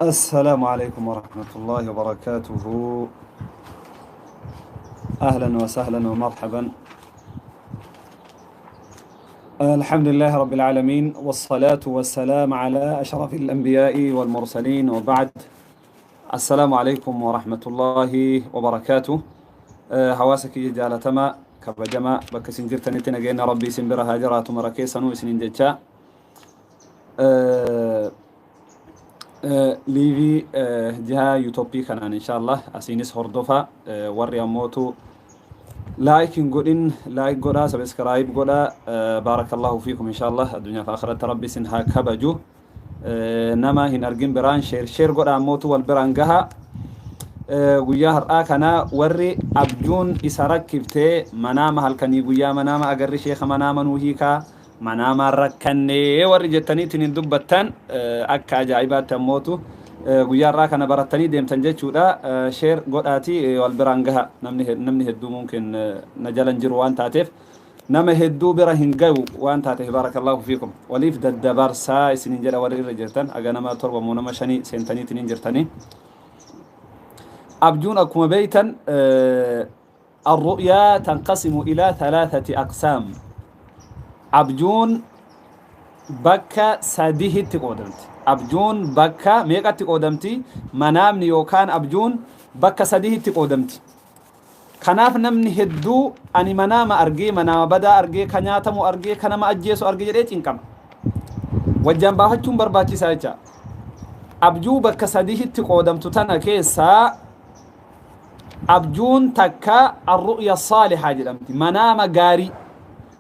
السلام عليكم ورحمة الله وبركاته. أهلا وسهلا ومرحبا. الحمد لله رب العالمين، والصلاة والسلام على أشرف الأنبياء والمرسلين، وبعد. السلام عليكم ورحمة الله وبركاته. Hawaasa kiyya jaalatamaa kabajamaa, bakka isin jirtanitti nageenya Rabbii isin bira haa jiraatu mara keessanuu isinin jecha. Live jiha YouTube kanaan inshallah asiinis hordofa. Warri ammootu like hin godhin like godhaa, subscribe godhaa. Baarakallahu fiikum. Inshallah addunyaa fi akhiratti Rabbi isin haa kabaju. Nama hin argin biraan share share godhaa, ammootu wal biraan gaha. Guyyaa har'aa kana warri abjuun isa rakkiftee, manaama halkanii guyyaa manaama agarri, sheeka manaama nuu hiikaa, manaamaan rakkannee warri jettaniitiin hin dubbattan, akka ajaa'ibaatti ammootu guyyaa har'aa kana barattanii deemtan jechuudha. Share godhaatii wal biraan gaha. Namni hedduu mumkin na jalan jiru waan taateef, nama hedduu bira hin gahu waan taateef, baarakallahu fiikum, waliif daddabarsaa isinin jedha. Warri irra jirtan aga nama 7 moo nama 5 seentaniitiin hin jirtanii. Abjuun akkuma beeytan الرؤيا تنقسم إلى ثلاثة أقسام. Abjuun bakka sadihitti qoodamti. Abjuun bakka meeqatti qoodamti? Manaamni yookaan abjuun bakka sadihitti qoodamti. Kanaaf namni hedduu ani manaama argee, manaama badaa argee, ka nyaatamu argee, ka nama ajjeesu argee jedhee cinqama. Wajjaan baafachuun barbaachisaa jecha. Abjuu bakka sadihitti qoodamtu tana keessaa abjuun takka الرؤيا الصالحة jedhamti. Manaama gaarii.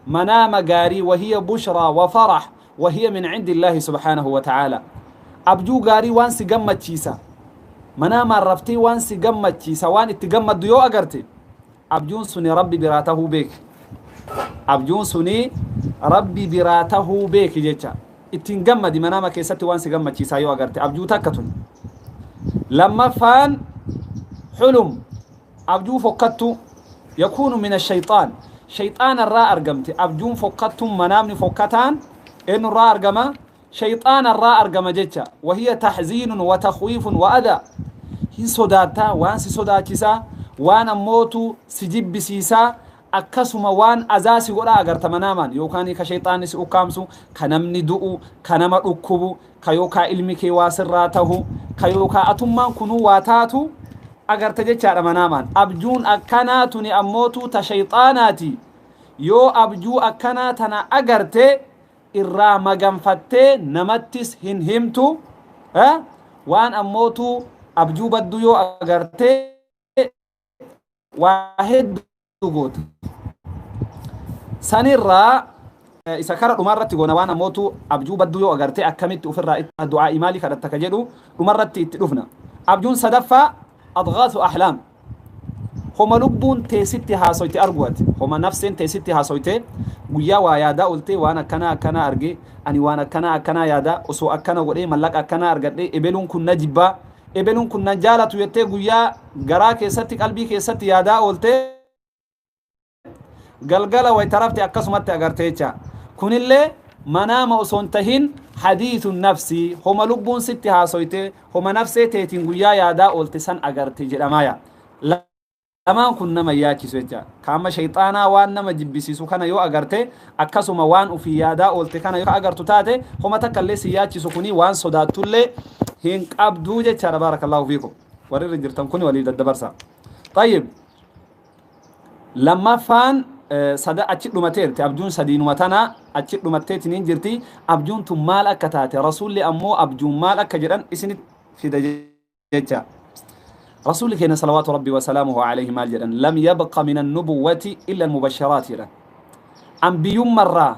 Manaama gaarii وهي بشرى وفرح وهي من عند الله سبحانه وتعالى. Abjuu gaarii waan si gammachiisa. Manaamaan raftee waan si gammachiisa, waan itti gammaddu yoo agarte, abjuun suni Rabbi biraa tahuu beeki. Abjuun suni Rabbi biraa tahuu beeki jecha. Ittiin gammadi manaama keessatti waan si gammachiisaa yoo agarte, abjuu takka tun. Lammaffaan حلم, abjuu fokkattu, يكون من الشيطان, shayxaana irraa argamte. Abjuun fokkattuun, manaamni fokkataan eenyu irraa argama? Shayxaana irraa argama jecha. وهي تحزين وتخويف وأذى. Hin sodaattaa, waan si sodaachisaa, waan ammootu si jibbisiisaa, akkasuma waan azaa si godhaa agarta manaamaan, yookaan ka shayxaanni si ukkaamsu, ka namni du'u, ka nama dhukkubu, ka yookaan ilmi kee waa sirraa tahu, ka yookaan atummaan kunuu waa taatu agarta jechaadha manaamaan. Abjuun akkanaa tuni ammootu ta shayxaanaati. Yoo abjuu akkanaa tana agarte, irraa maganfattee namattis hin himtu. Waan ammootu abjuu badduu yoo agarte waa hedduu goota. Sanirraa isa kara dhumarratti goona. Waan ammootu abjuu badduu yoo agarte akkamitti ofirraa du'aa maalii kadhatta ka jedhu dhumarratti itti dhufna. Abjuun sadaffaa أضغاث أحلام, homa lubbuun teessitti haasoyte arguati, homa nafseen teessitti haasoyte. Guyyaa waa yaadaa olte, waan akkanaa akkanaa arge ani, waan akkanaa akkanaa yaada, osoo akkana godhee mallaqa akkanaa argadhe, ebeluun kun na jibbaa, ebeluun kun na jaalatu jettee guyyaa garaa keessatti, qalbii keessatti yaadaa oolte, galgala waytarafte akkasumatti agarte jecha. Kunillee manaama osoo hin tahin حديث النفس, homa lubbuun sitti haasoyte, homa nafsee teetiin guyyaa yaadaa oolte san agarte jedhamaaya. Lamaan kun nama yaachisu jecha. Kaama shayxaanaa waan nama jibbisiisu kana yoo agarte, akkasuma waan ufii yaadaa oolte kana yoo agartu taate, homa takka illee si yaachisu, kuni waan sodaattullee hin qabduu jechaadha. بارك الله فيكم. Warri irra jirtan kuni walii daddabarsa. طيب, lammaffaan sada achi dhumateerti. Abjuun sadiinuma tana achi dhumatteetiin jirti. Abjuun tun maal akka taate, Rasuulli ammoo abjuun maal akka jedhan isinit fida jecha. Rasuulli keenya صلوات ربي وسلامه عليه maal jedhan? لم يبق من النبوة إلا المبشرات jedhan. Anbiyyummarraa,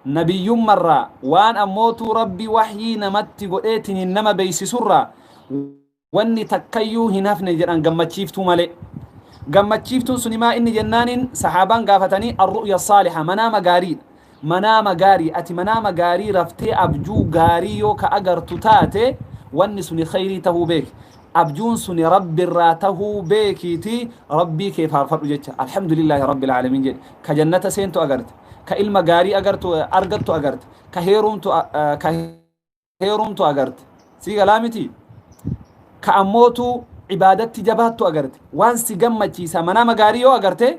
nabiyyummarraa, waan ammootuu Rabbi waxyii namatti godheetiin nama beeysisurraa wanni takkayyuu hin hafne jedhan, gammachiiftuu malee. Gammachiiftuun suni maa inni jennaaniin sahaabaan gaafatanii, الرؤيا الصالحة, manaama gaariidha. Manaama gaarii, ati manaama gaarii raftee abjuu gaarii yoo ka agartu taate, wanni suni khayrii tahuu beeki, abjuun suni Rabbi irraa tahuu beekiiti, Rabbii kee faarfadhu jecha, الحمد لله رب العالمين jedhe. Ka jannata seentu agarte. Ka ilma gaarii agartu argattu agarte, ka heerumtu, ka heerumtu agarte, si galaa miti, ka ammootu cibaadatti jabaattu agarte, waan si gammachiisa manaama gaarii yoo agarte,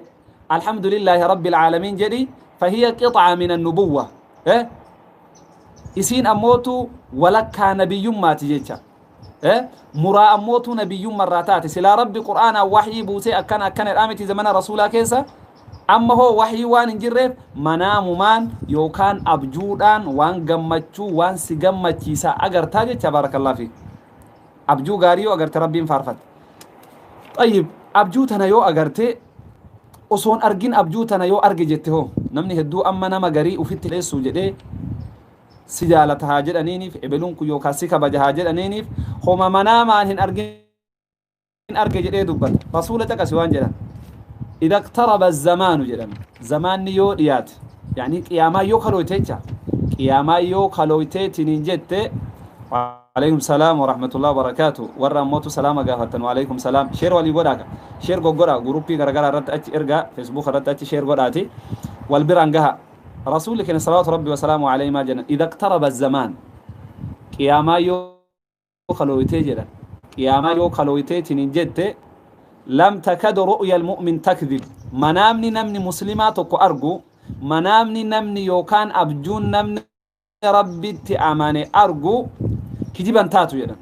alhamdulillaahi rabbil aalamiin jedhi. Fahiya qixca min annubuwwa, isiin ammootu walakkaa nabiyyummaati jecha, muraa ammootu nabiyyummarraa taate. Silaa Rabbi Qur'aanaan waxyii buusee akkana akkana jedhaa miti zamana rasuulaa keessa. Amma hoo waxyii waan hin jirreef, manaamumaan yookaan abjuudhaan waan gammachuu, waan si gammachiisa agartaa jecha. Baarakallaa fi abjuu gaarii yoo agarte, Rabbiin faarfatte. Tayyib, abjuu tana yoo agarte, osoon argin abjuu tana yoo arge jette hoo? Namni hedduu amma nama garii ufitti dheessuu jedhee, si jaalata haa jedhaniiniif, ebeluun kun yookaan si kabaja haa jedhaniiniif, homa manaamaan hin argin arge jedhee dubbata. Rasuula caqasi waan jedhan: idha iqtaraba zamaanu jedhan, zamaanni yoo dhiyaate, yani qiyaamaa yoo kalooyte jecha, qiyaamaa yoo kalooyteetiniin jette. Alaikum salaam wa rahmatullahi wa barakaatu. Warra ammootu salaama gaafattan, wa alaikum salaam. Share walii godhaa, share goggodhaa, guruppii garagaraa irratti achi ergaa, Facebook irratti achi share godhaati wal biraan gaha. Rasuulli keenya salawaatu Rabbi wasalaamu alayhi maal jedhan? Idha iqtaraba zamaan, qiyaamaa yoo kalooytee jedhan, qiyaamaa yoo kalooyteetiniin jette, lam takad ru'ya almu'min takdhib, manaamni namni muslimaa tokko argu, manaamni namni yookaan abjuun namni Rabbitti amane argu kijiban taatu jedhan,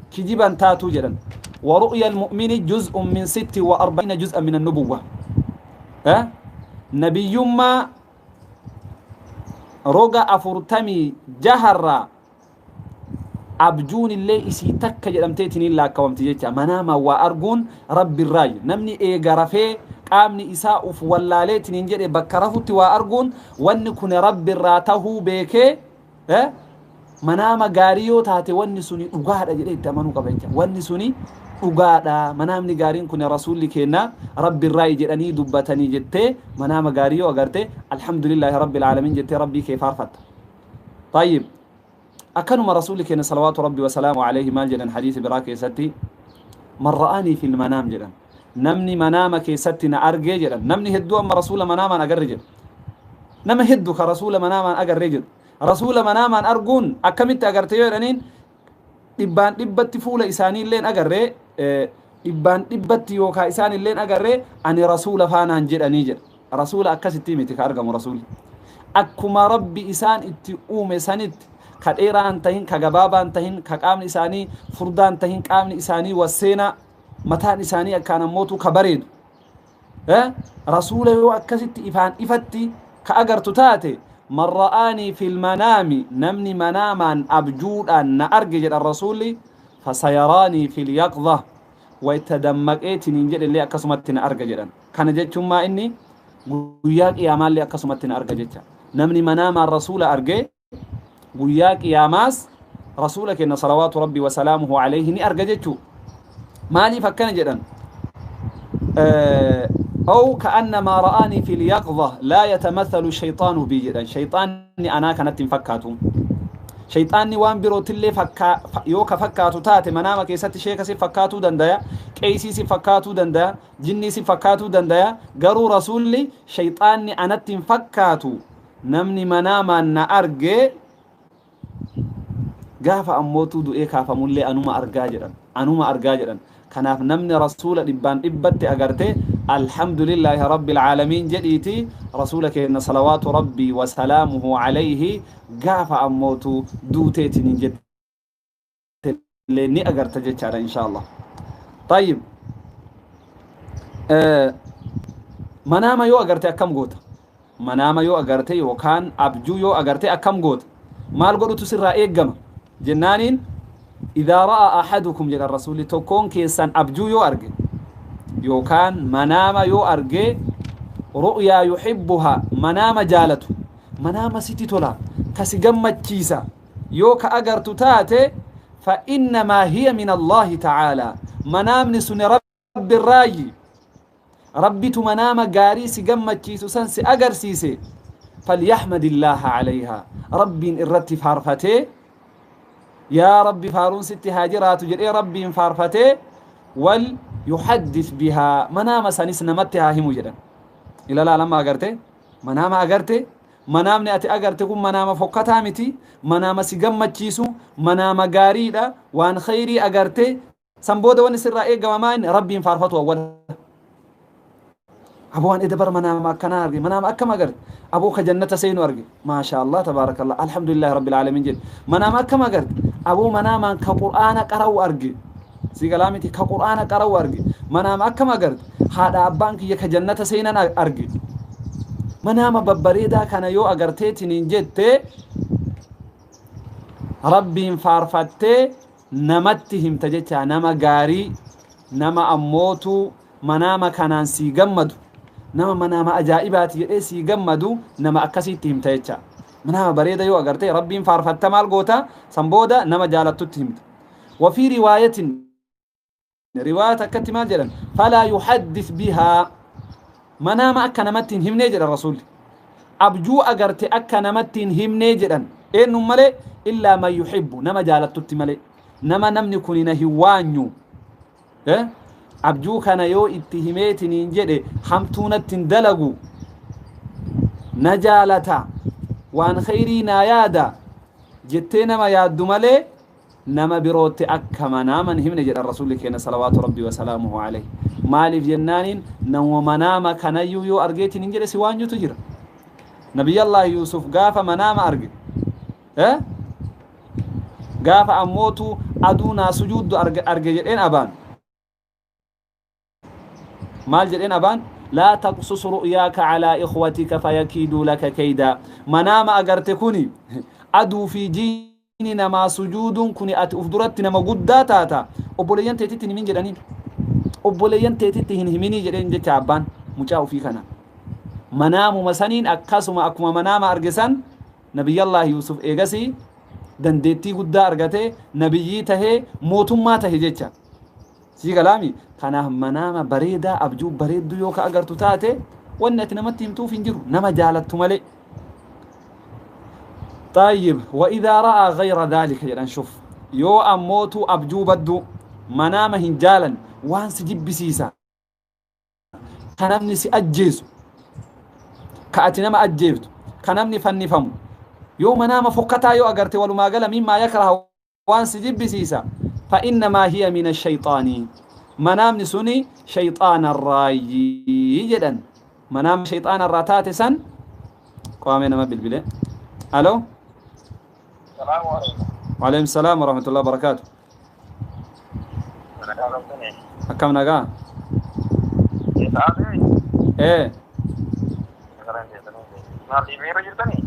kijiban taatu jedhan. ورؤيا المؤمن جزء من 46 جزءا من النبوة، أه؟ نبيما roga 46 abjuun illee isii takka jedhamteetiniin laakkawamti jecha. Manaama waa arguun Rabbi irraayi. Namni eega rafee qaamni isaa uf wallaaleetiniin jedhe bakka rafutti waa arguun, wanni kun Rabbi irraa tahuu beekee, manaama gaarii yoo taate wanni suni dhugaadha jedhee itti amanuu qaba jecha. Wanni suni dhugaadha, manaamni gaariin kun rasuulli kenna Rabbi irraayi jedhanii dubbatanii jettee, manaama gaarii yoo agarte, alhamdulillaahi rabbil aalamiin jettee Rabbii kee faarfatta. Tayyib, akkanuma rasuulli keenya salawaatu Rabbi wasalaamu alayhi maal jedhan hadiisi biraa keessatti? Man ra'aanii fil manaam jedhan, namni manaama keessatti na argee jedhan. Namni hedduu amma rasuula manaamaan agarre jedhu, nama hedduu ka rasuula manaamaan agarree jedhu. Rasuula manaamaan arguun akkamitti agarte yoo jedhaniin, dhibbaan dhibbatti fuula isaanii illeen agarree, dhibbaan dhibbatti yookaan isaan illeen agarree, ani rasuula faanaan jedhanii jedha. Rasuula akkasitti miti ka argamu. Rasuulli akkuma Rabbi isaan itti uume sanitti, ka dheeraan tahin, ka gabaabaan tahin, ka qaamni isaanii furdaan tahin, qaamni isaanii wasseenaa, mataan isaanii akkaan ammootu ka bareedu. Rasuula yoo akkasitti ifaan ifatti ka agartu taate, man ra'aanii fil manaami, namni manaamaan abjuudhaan na arge jedhan rasuulli, fasayaraanii fil yaqdha, wayta dammaqeetiniin jedhellee akkasumatti na arga jedhan. Kana jechuun maa inni guyyaa qiyaamaallee akkasumatti na arga jecha. Namni manaamaan rasuula arge guyyaa qiyaamaas rasuula kenna salawaatu Rabbi wasalaamuhu alayhi ni arga jechuu. Maaliif akkana jedhan? أو كأنما رآني في اليقظة لا يتمثل الشيطان بي jedhan. Shayxaanni anaa kanatti hin fakkaatu. Shayxaanni waan birootillee yoo ka fakkaatu taate, manaama keessatti sheeka si fakkaatuu dandaya, qeysii si fakkaatuu dandaya, jinnii si fakkaatuu dandaya, garuu rasuulli shayxaanni anatti hin fakkaatu. Namni manaamaan na arge gaafa ammootuu du'ee kaafamullee anuma argaa jedhan, anuma argaa jedhan. Kanaaf namni rasuula dhibbaan dhibbatti agarte, alhamdulillaahi rabbil aalamiin jedhiiti, rasuula keenya salawaatu Rabbii wasalaamuhu alayhi gaafa ammootu duuteetiniin jette ni agarta jechaadha, insha Allah. Tayyib, manaama yoo agarte akkam goota? Manaama yoo agarte yookaan abjuu yoo agarte akkam goota? Maal godhutu sirraa eeggama jennaaniin, idaa ra'a ahadukum jedhan rasuulli, tokkoon keessan abjuu yoo arge yookaan manaama yoo arge, ru'yaa yuhibbuhaa, manaama jaalatu, manaama sitti tola, kasi gammachiisa yoo ka agartu taate, fa innamaa hiya min Allaahi ta'aalaa, manaamni suni Rabbi irraayi. Rabbitu manaama gaarii si gammachiisu san si agarsiise. Falyaxmad illaaha calayhaa, Rabbiin irratti faarfatee, yaa Rabbi faaruun sitti haa jiraatu jedhee Rabbiin faarfatee, wal yuhaddis bihaa, manaama sanis namatti haa himu jedhan. Ilalaa, lama agarte, manaama agarte. Manaamni ati agarte kun manaama fokkataa miti, manaama si gammachiisu, manaama gaariidha, waan khayrii agarte. San booda wanni sirraa eegama maa inni Rabbiin faarfatu awwala. Aboo, waan eda bara manaama akkanaa arge. Manaama akkam agarte? Aboo, ka jannata seenu arge. Maasha Allah, tabaarakallah, alhamdulillahi rabbil aalamiin jedhe. Manaama akkam agarte? Aboo, manaamaan ka Qur'aana qara'u arge. Si galaa miti? Ka Qur'aana qara'u arge. Manaama akkam agarte? Haadha abbaan kiyya ka jannata seenan arge. Manaama babbareedaa kana yoo agarteetiniin jette, Rabbiin faarfattee namatti himta jecha. Nama gaarii, nama ammootu manaama kanaan sii gammadu, nama manaama ajaa'ibaati jedhee sii gammadu, nama akkasiitti himta jecha. Manaama bareeda yoo agarte, Rabbiin faarfatta. Maal goota? San booda nama jaalattutti himta. وفي رواية، riwaayata akkatti maal jedhan? فلا يحدث بها. Manaama akka namatti hin himnee jedhan Rasuulli. Abjuu agarte akka namatti hin himnee jedhan. Eenyuun malee? إلا من يحب, nama jaalattutti malee. Nama namni kun na hin waanyu, abjuu kana yoo itti himeetiniin jedhe hamtuu natti hin dalagu, na jaalata, waan khayrii naa yaada jettee nama yaaddu malee, nama birootti akka manaaman himne jedhan Rasuulli keenya صلوات ربي وسلامه عليه. Maaliif jennaaniin, nama manaama kanayyuu yoo argeetiin hin jedhe si waanyutu jira. Nabiyyallahi Yuusuf gaafa manaama arge, gaafa ammootu aduu naa sujuuddu arge jedheen, abaan maal jedheen? Abaan "لا تقصص رؤياك على إخوتك فيكيدوا لك كيدا". Manaama agarte kuni, aduu fi jiini namaa sujuuduun kuni, ati uf duratti nama guddaa taata, obboleeyyan teetitti hin himin jedhaniin. Obboleeyyan teetitti hin himinii jedheen jecha abbaan mucaa ufii kana. Manaamuma saniin akkasuma akkuma manaama arge san, Nabiyyallaahi Yuusuf eegasii dandeettii guddaa argate, nabiyyii tahee, mootummaa tahe jecha. Sii galaami? Kanaaf manaama bareedaa, abjuu bareedduu yoo ka agartu taate, wanni ati namatti himtuuf hin jiru, nama jaalattu malee. طيب، وإذا رأى غير ذلك jedhan. شوف, yoo ammootu abjuu baddu, manaama hin jaalan, waan si jibbisiisa, ka namni si ajjeesu, ka ati nama ajjeeftu, ka namni fannifamu, yoo manaama fokkataa yoo agarte, walumaa gala مما يكره, waan si jibbisiisa, فإنما هي من الشيطان, manaamni suni shayxaana irraayi jedhan. Manaama shayxaana irraa taate san qaamee nama bilbile. Alo. السلام عليكم. وعليكم السلام ورحمة الله وبركاته. Akkam, nagaa? Ee. Maal jirtanii?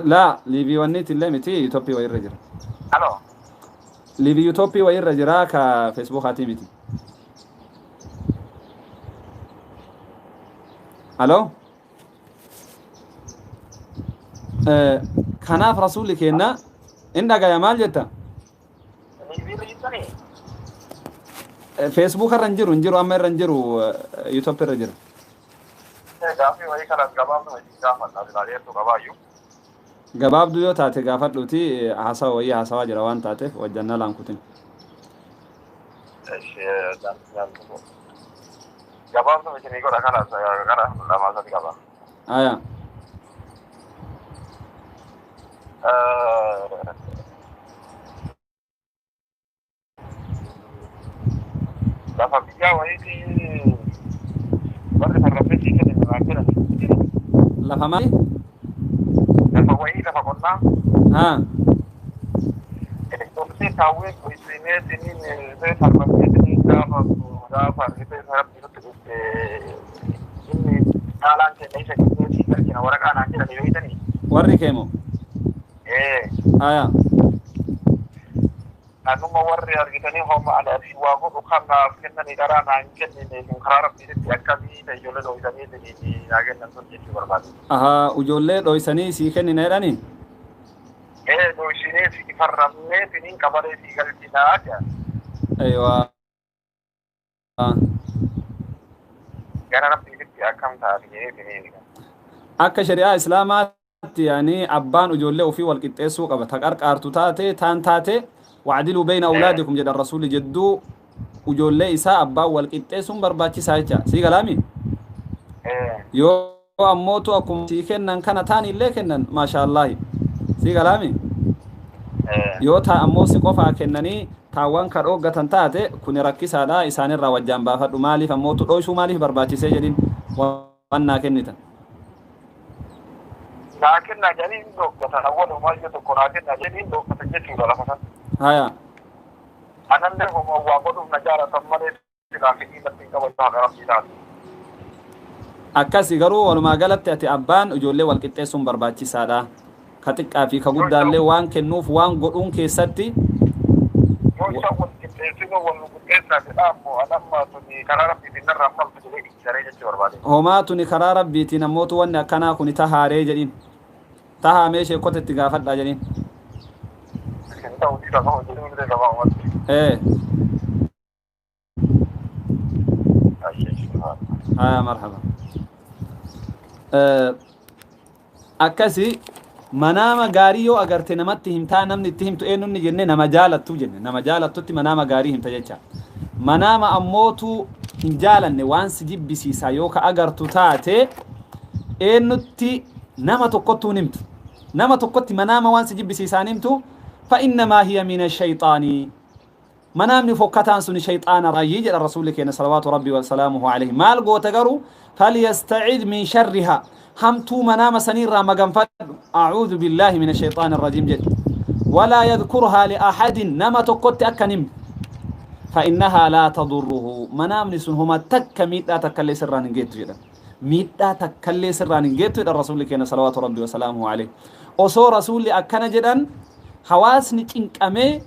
Laa, liivii wanniiti illee miti, Yuutooppii wayirra jira. Alo. Liivii Yuutooppii wayirra jira, ka Feesbuukaatii miti. Alo. Kanaaf Rasuulli kenna in dhagaya. Maal jetta? Liiviirra jirtanii? Feesbuuk irra hin jiru, hin jiru, amma irra hin jiru, Yuutooppii irra jira. Gaaffii wayii kanas gabaabduma isin gaafadha. Ilaalee qabaayyuu. Gabaabduu yoo taate gaafadhuuti, haasawa wayii haasawaa jira waan taateef wajjannaa laan kutin. Gabaabduma isinii godha, kanas gara lamaa sadi qaba. Aya. Lafa biyyaa wayiitii warri farraffee sii kennan namaa jedhan. Lafa maali? Lafa wayii, lafa qonnaa. Haa. Elektirooniksii kaawwee qo'isiinee siniin farraffee siniin gaafa argitee rabbi nutti dhufte, inni caalaan kenna isa kennee sii galchina waraqaa naan jedhanii beeytanii. Warri keemo? Ee. Aya. Anuma warri argitanii homa ani asii waa godhu kanaaf kennanii karaa naan kennine kun karaa rabbiitti akkamii ijoollee dho'isanii naa kennan sun jechuu barbaade. Ahaa, ijoollee dho'isanii sii kennina jedhanii? Ee, dho'isinee si farramnee siniin qabaree sii galchinaa jedhan. Aywa. Gara rabbiitti akkam taate jedhee siniin. Akka shari'aa Islaamaatti, yaani abbaan ijoollee ofii wal qixxeessuu qaba. Ta qarqaartu taate taan taate, "واعدلوا بين أولادكم" jedhan Rasuulli. Jedduu ijoollee isaa abbaan wal qixxeessuun barbaachisaa jecha. Sii galaami? Ee. Yoo Ammootu akkuma sii kennan kana taan illee kennan, maashaallahi, sii galaami. Yoo taa ammoo si qofaa kennanii taawwan ka dhooggatan taate, kuni rakkisaadha. Isaanirraa wajjaan baafadhu. Maaliif ammootu dhoysuu maaliif barbaachisee jedhin, waan naa kennitan. Naa kennaa jedhanii hin dhoggatan, awwalumaa tokko naa kennaa jedhanii hin dhoggatan jechuudha lafa sana. Haya. Anallee homaa waa godhuuf na jaalatan malee silaa fedhii natti hin qaban haqa Rabbii taate. Akkasi garuu walumaa galatti ati abbaan ijoollee wal qixxeessuun barbaachisaadha. Ka xiqqaa fi ka guddaallee waan kennuuf waan godhuun keessatti. Yoo isaan wal qixxeessinu wal nu qixxeessaa jedhaa, ammoo anamma tuni karaa Rabbiitiin narraa maltu jedhee dhiisaree jechuu barbaade. Homaa tuni karaa Rabbiitiin ammootu wanni akkanaa kuni tahaaree jedhin. Tahaa mee sheekota itti gaafadhaa jedhin. Hin ta'u dhiisa qaba jedhuu illee gabaabumatti. Ee. Haya, marhaba. Akkasi manaama gaarii yoo agarte namatti himtaa. Namni itti himtu eenyunni jenne? Nama jaalattu jenne. Nama jaalattutti manaama gaarii himta jecha. Manaama ammootu hin jaalanne, waan si jibbisiisaa yoo ka agartu taate, eenyutti? Nama tokkottuu hin himtu. Nama tokkotti manaama waan si jibbisiisaan himtu. فإنما هي من الشيطان, manaamni fokkataan suni shayxaana rayyii jedha Rasuulli keenya صلوات ربي وسلامه عليه. Maal goota garuu? فليستعذ من شرها, hamtuu manaama saniirraa maganfadhu. أعوذ بالله من الشيطان الرجيم jedhe. ولا يذكرها لأحد, nama tokkotti akka himne. فإنها لا تضره, manaamni sun homa takka miidhaa takkallee sirraan hin geettu jedhan. Miidhaa takkallee sirraan hin geettu jedhan Rasuulli keenya صلوات ربي وسلامه عليه. Osoo Rasuulli akkana jedhan, hawaasni cinqamee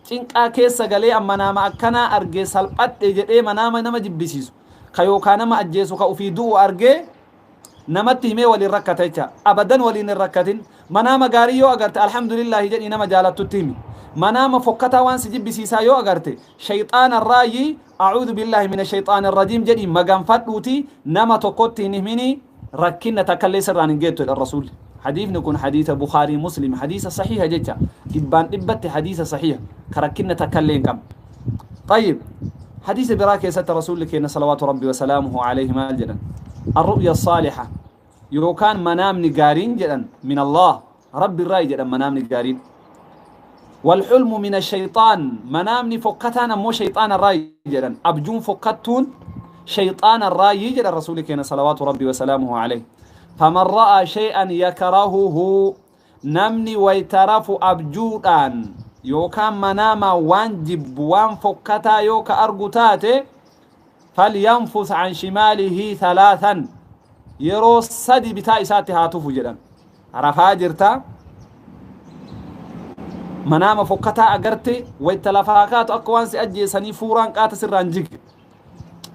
cinqaa keessa galee, amma nama akkanaa argee salphadhe jedhee, manaama nama jibbisiisu ka yookaan nama ajjeesu ka ufii du'u argee namatti himee waliin rakkata jecha. Abadan waliin hin rakkatin. Manaama gaarii yoo agarte alhamdulillaahi jedhii nama jaalattutti himi. Manaama fokkataa waan si jibbisiisaa yoo agarte, shayxaana raayi, أعوذ بالله من الشيطان الرجيم jedhii maganfadhuuti nama tokkotti hin himini, rakkinna takkallee sirraan hin geettu jedha Rasuulli. Hadiifni kun hadiisa Bukaarii Muslim, hadiisa sahiha jecha, dhibbaan dhibbatti hadiisa sahiha ka rakkinna takkallee hin qabne. طيب، حديث برا كيست رسول كينا صلوات ربي وسلامه عليه maal jedhan? الرؤيا الصالحة yookaan manaamni gaariin jedhan من الله, Rabbi irraa jedhan manaamni gaariin. والحلم من الشيطان, manaamni fokkataan ammoo shayxaan irraa jedhan. Abjuun fokkattuun shayxaan irraa jedhan Rasuulli keenya صلوات ربي وسلامه عليه. فمن رأى شيئا يكرهه, namni waytarafu abjuudhaan yookaan manaama waan jibbu, waan fokkataa yoo ka argu taate, فلينفث عن شماله ثلاثا, yeroo sadi bitaa isaatti haa tufu jedhan. Rafaa jirta, manaama fokkataa agarte, wayta lafaa kaatu akka waan si ajjeesanii fuuraan qaata sirraan jige,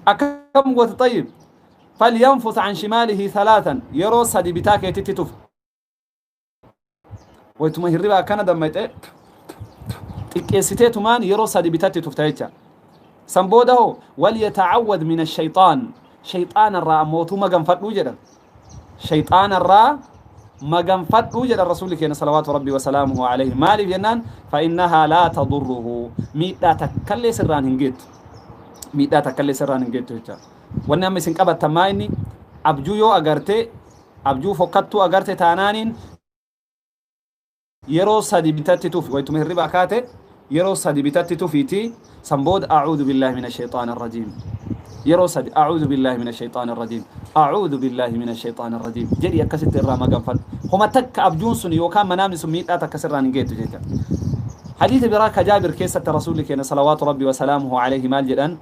akkam goota? طيب، فلينفث عن شماله ثلاثا, yeroo sadi bitaa keetitti tufu. Waytuma hirriba akkana dammayxe xiqqeessitee tumaan yeroo sadi bitatti tufta jecha. San booda hoo? وليتعوذ من الشيطان, shayxaana irraa ammootuu maganfadhuu jedhan. Shayxaana irraa maganfadhuu jedhan Rasuulli keenya صلوات ربي وسلامه عليه. Maaliif jennaan, فإنها لا تضره, miidhaa takkallee sirraan hin geettu. Miidhaa takkallee sirraan hin geettu jecha. Wanni amma isin qabattan maa inni? Abjuu yoo agarte, abjuu fokkattuu agarte taanaaniin, yeroo sadi bitatti tufi. Waytuma hirriba kaate yeroo sadi bitatti tufiiti. San booda أعوذ بالله من الشيطان الرجيم yeroo sadi, أعوذ بالله من الشيطان الرجيم، أعوذ بالله من الشيطان الرجيم jedhi. Akkasitti irraa maganfadhu. Homa takka abjuun sun yookaan manaamni sun miidhaa takka sirraan hin geettu jecha. حديث biraa ka Jaabir keessatti Rasuulli keenya صلوات ربي وسلامه عليه maal jedhan?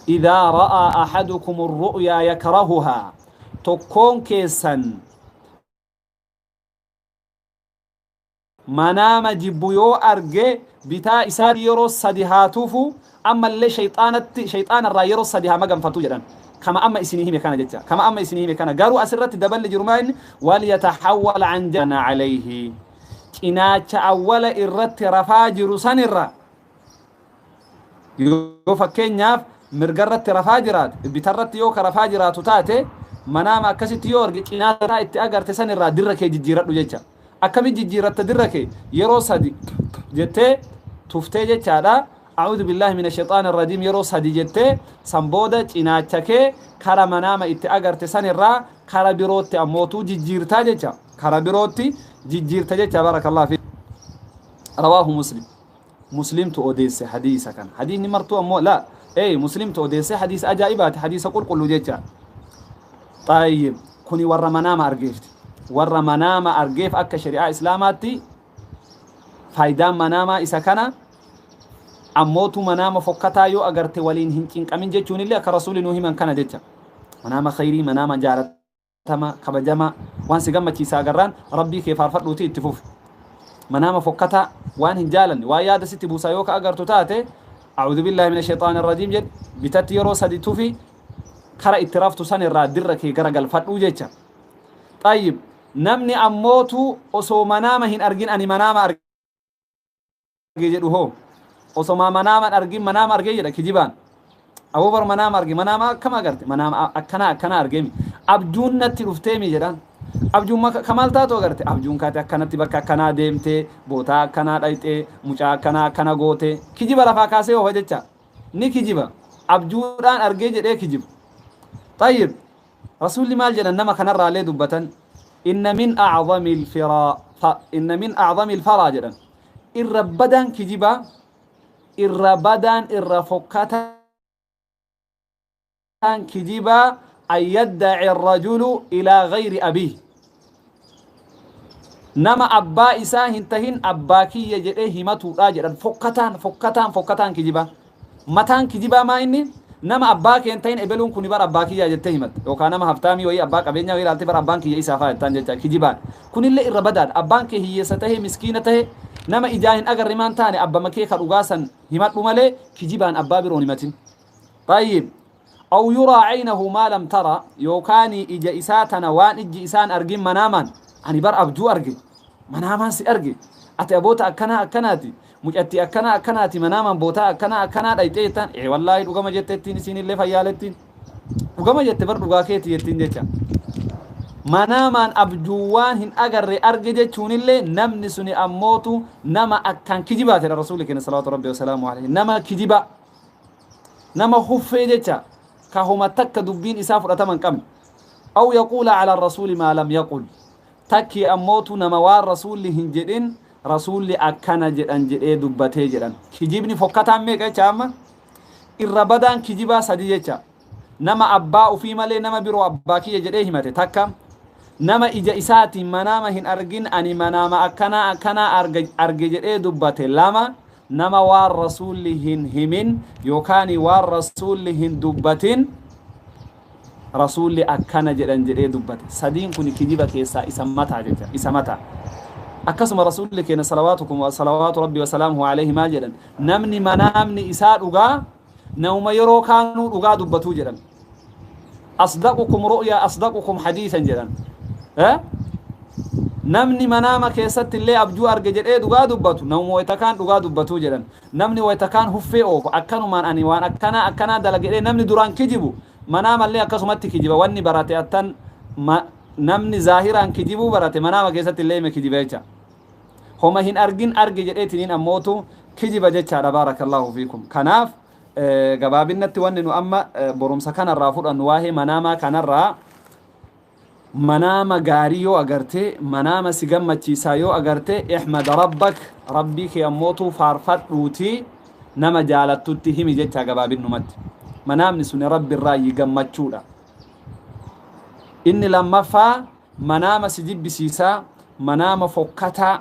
إذا رأى أحدكم الرؤيا يكرهها, tokkoon keessan manaama jibbu yoo arge, bitaa isaa yeroo sadi haa tufu, ammallee shayxaanatti, shayxaana irraa yeroo sadi haa maganfatu jedhan. Kama amma isinii hime kana jecha. Kama amma isinii hime kana garuu asirratti daballi jiru maa inni? وليتحول عن جنبه عليه, cinaacha awwala irratti rafaa jiru sanirra. Yoo fakkeenyaaf mirgarratti rafaa jiraate, bitarratti yoo ka rafaa jiraatu taate, manaama akkasitti yoo arge, cinaacha itti agarte sanirraa dirra kee jijjiiradhu jecha. Akkami jijjiiratta dirra kee? Yeroo sadi jettee tuftee jechaadha. أعوذ بالله من الشيطان الرجيم yeroo sadi jettee san booda cinaacha kee kara manaama itti agarte san irraa kara birootti ammootuu jijjiirtaa jecha, kara birootti jijjiirta jecha. بارك الله فيك. رواه مسلم. مسلمtu odeesse hadiisa kan. Hadiisni martuu ammoo la ey Muslimtu odeesse. Hadiisa ajaa'ibaati, hadiisa qulqulluu jecha. طيب, kuni warra manaama argeefti. Warra manaama argeef akka shari'aa Islaamaatti faayidaan manaamaa isa kana. Ammootu manaama fokkataa yoo agarte waliin hin cinqamin jechuun illee akka Rasuuli nuu himan kana jecha. Manaama khayrii, manaama jaalatama, kabajama, waan si gammachiisaa agarraan Rabbii kee faarfadhuuti itti fufi. Manaama fokkataa, waan hin jaalanne, waan yaada sitti buusaa yoo ka agartu taate, أعوذ بالله من الشيطان الرجيم jedh, bitatti yeroo sadi tufi, kara itti raftu san irraa dirra kee gara galfadhuu jecha. طيب, namni ammootu osoo manaama hin argin ani manaama arge jedhu hoo? Osoma manaama argin manaama argee jedha kijibaan. Aboo bar manaama arge. Manaama akkam agarte? Manaama akkana akkana argeemi, abjuun natti dhufteemi jedhaan. Abjuun kamaal taatu agarte? Abjuun kaate akkanatti bakka akkanaa deemtee, bootaa akkanaa dhayxee, mucaa akkanaa akkana goote. Kijiba lafaa kaasee oofa jecha. Ni kijiba, abjuudhaan argee jedhee kijiba. طيب, Rasuulli maal jedhan nama kanarraallee dubbatan? إن من أعظم الفرا، إن من أعظم الفرا jedhan. Irra badaan kijibaa, irra badaan, irra fokkataan kijibaa أن يدعي الرجل إلى غير أبيه. Nama abbaa isaa hin tahin abbaa kiyya jedhee himatuudha jedhan. Fokkataan, fokkataan, fokkataan kijibaa, mataan kijibaa maa inni? Nama abbaa kee hin tahin ebeluun kuni bara abbaa kiyyaa jettee himatte, yookaan nama haftaamii wayii, abbaa qabeenyaa wayii ilaalte, bara abbaan kiyya isaa faa jettaan jecha kijibaan. Kunillee irra badaadha. Abbaan kee hiyyeessa tahe, miskiina tahe, nama ijaa hin agarre maan taane, abbama kee ka dhugaasan himadhu malee kijibaan abbaa biroon himatin. طيب, أو يرى عينه ما لم ترى, yookaan ija isaa tana waan ijji isaan argin manaamaan, ani bar abjuu arge, manaamaan si arge, ati aboota akkanaa akkanaati, mucatti akkanaa akkanaati, manaamaan bootaa akkanaa akkanaa dhayxee jettaan. Ee wallaahi dhugama jettettiin, isiin illee fayyaalettiin dhugama jette, bar dhugaa keeti jettiin jecha. Manaamaan abjuuwaan hin agarre arge jechuunillee namni suni ammootu nama akkaan kijibaatedha. Rasuulli keenya صلوات ربي وسلامه عليه nama kijiba, nama huffee jecha, ka homa takka dubbiin isaa fudhatama hin qabne. أو يقول على الرسول ما لم يقل, takki ammootu nama waan Rasuulli hin jedhin Rasuulli akkana jedhan jedhee dubbatee jedhan. Kijibni fokkataan meeqa jecha amma? Irra badaan kijibaa sadi jecha. Nama abbaa ufii malee nama biroo abbaa kiyya jedhee himate takka, nama ija isaatiin manaama hin argin ani manaama akkanaa akkanaa arge jedhee dubbate lama, nama waan Rasuulli hin himin yookaan waan Rasuulli hin dubbatin Rasuulli akkana jedhan jedhee dubbate. Sadiin kun kijiba keessaa isa mataa jecha, isa mataa. Akkasuma Rasuulli keenya صلواتكم صلوات ربي وسلامه عليه maal jedhan? Namni manaamni isaa dhugaa nama yeroo kaanuu dhugaa dubbatuu jedhan. أصدقكم رؤيا أصدقكم حديثا jedhan. Namni manaama keessatti illee abjuu arge jedhee dhugaa dubbatu namuma wayita kaan dhugaa dubbatuu jedhan. Namni wayita kaan huffee oofu, akkanumaan ani waan akkanaa akkanaa dalagedhee namni duraan kijibu, manaamallee akkasumatti kijiba. Wanni barate attan namni zaahiraan kijibuu barate manaama keessatti illee hime kijiba jecha. Homa hin argin arge jedheetiniin ammootu kijiba jechaadha. بارك الله فيكم. Kanaaf gabaabinnatti wanni nu amma borumsa kanarraa fudhannu waa'ee manaamaa kanarraa, manaama gaarii yoo agarte, manaama si gammachiisaa yoo agarte, احمد ربك, Rabbii kee ammootu faarfadhuuti nama jaalattutti himi jecha. Gabaabinnumatti manaamni sun Rabbi irraa gammachuudha. Inni lammaffaa, manaama si jibbisiisaa, manaama fokkataa,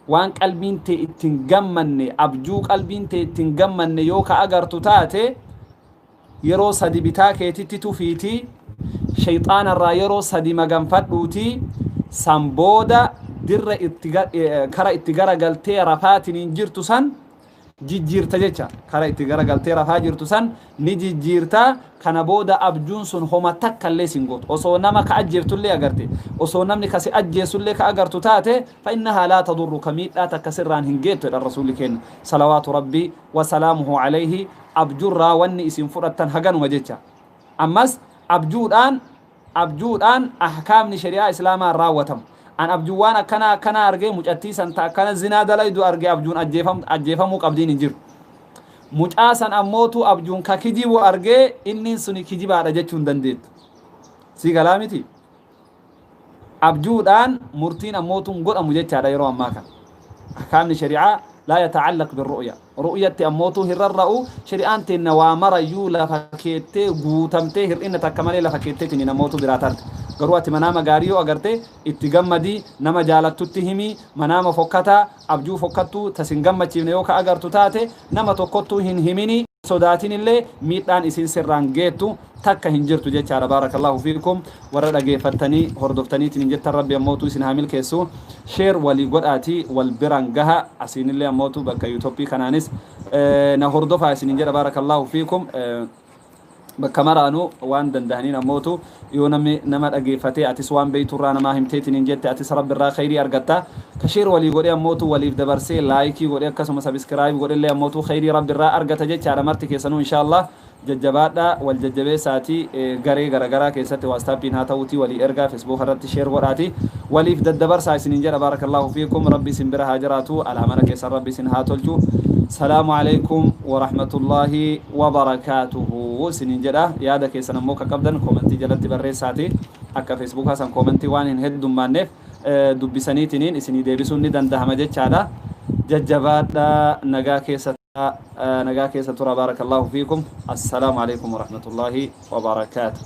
waan qalbiin tee ittiin gammanne, abjuu qalbiin tee ittiin gammanne yoo ka agartu taate, yeroo sadi bitaa keetitti tufiitii shayxaanarraa yeroo sadi maganfadhuutii san booda dirra itti kara itti garagaltee rafaatiniin jirtu san jijjiirta jecha. Kara itti garagaltee rafaa jirtu san ni jijjiirta. Kana booda abjuun sun homa takka illee sin gootu. Osoo nama ka ajjeeftullee agarte, osoo namni kasi ajjeesullee ka agartu taate, فإنها لا تضرك, miidhaa takka sirraan hin geettu jedha Rasuulli keenya صلوات ربي وسلامه عليه. Abjurraa wanni isin fudhattan haganuma jecha. Ammas abjuudhaan ahkaamni shari'aa Islaamaa raawwatamu. An abjuuwaan akkanaa akkanaa argee, mucattii san ta akkana zinaa dalaydu argee, abjuun ajjeefamuu qabdiin hin jiru. Mucaa san ammootu abjuun ka kijibu argee inni suni kijibaadha jechuu hin dandeettu. Si galaa miti? Abjuudhaan murtiin ammootu hin godhamu jechaadha yeroo ammaa kana. Ahkaamni shari'aa laa yatacallaq birru'ya. Ru'yatti ammootu hin rarra'u. Shari'aan teenna waa marayyuu lafa keettee guutamtee hir'ina takka malee lafa keetteetiin namoota biraa tarte. Garuu ati manaama gaarii yoo agarte itti gammadii, nama jaalattutti himii. Manaama fokkataa, abjuu fokkattuu tasin gammachiifne yoo ka agartu taate, nama tokkottuu hin himini. Sodaatin illee miidhaan isin sirraan geettu takka hin jirtu jechaadha. Baarakallahu fiikum, warra dhageeffattanii hordoftaniitiin hin jettan, Rabbi ammootu isin haa milkeessu. Share walii godhaatii wal biraan gaha. Asiinillee ammootu bakka yuutooppii kanaanis na hordofaa isinin jedha. Baarakallahu fiikum. Bakka maraanuu waan dandahaniin ammootu yoo namni nama dhageeffatee, atis waan beeyturraa namaa himteetiin hin jette, atis Rabbi irraa khayrii argatta. Ka share walii godhee ammootu waliif dabarsee like godhee akkasuma subscribe godhellee ammootu khayrii Rabbi irraa argata jechaadha. Marti keessanuu inshaallah jajjabaadha, wal jajjabeessaatii, garee garagaraa keessatti WhatsAppiin haa ta'uutii walii ergaa, Facebook irratti share godhaati waliif daddabarsaa isinin jedha. Baarakallahu fiikum. Rabbi isin bira haa jiraatu, alaa mana keessan Rabbi isin haa tolchu. Salaamu alaikum warahmatullaahi wabarakaatuhu isinin jedha. Yaada keessan ammoo ka qabdan comment jalatti barreessaati. Akka Facebookaa san comment waan hin heddummaanneef dubbisaniitiniin isinii deebisuun ni dandahama jechaadha. Jajjabaadha, nagaa keessa, nagaa keessa tura. Baarakallahu fiikum. Assalaamu alaikum warahmatullaahi wabarakaatuh.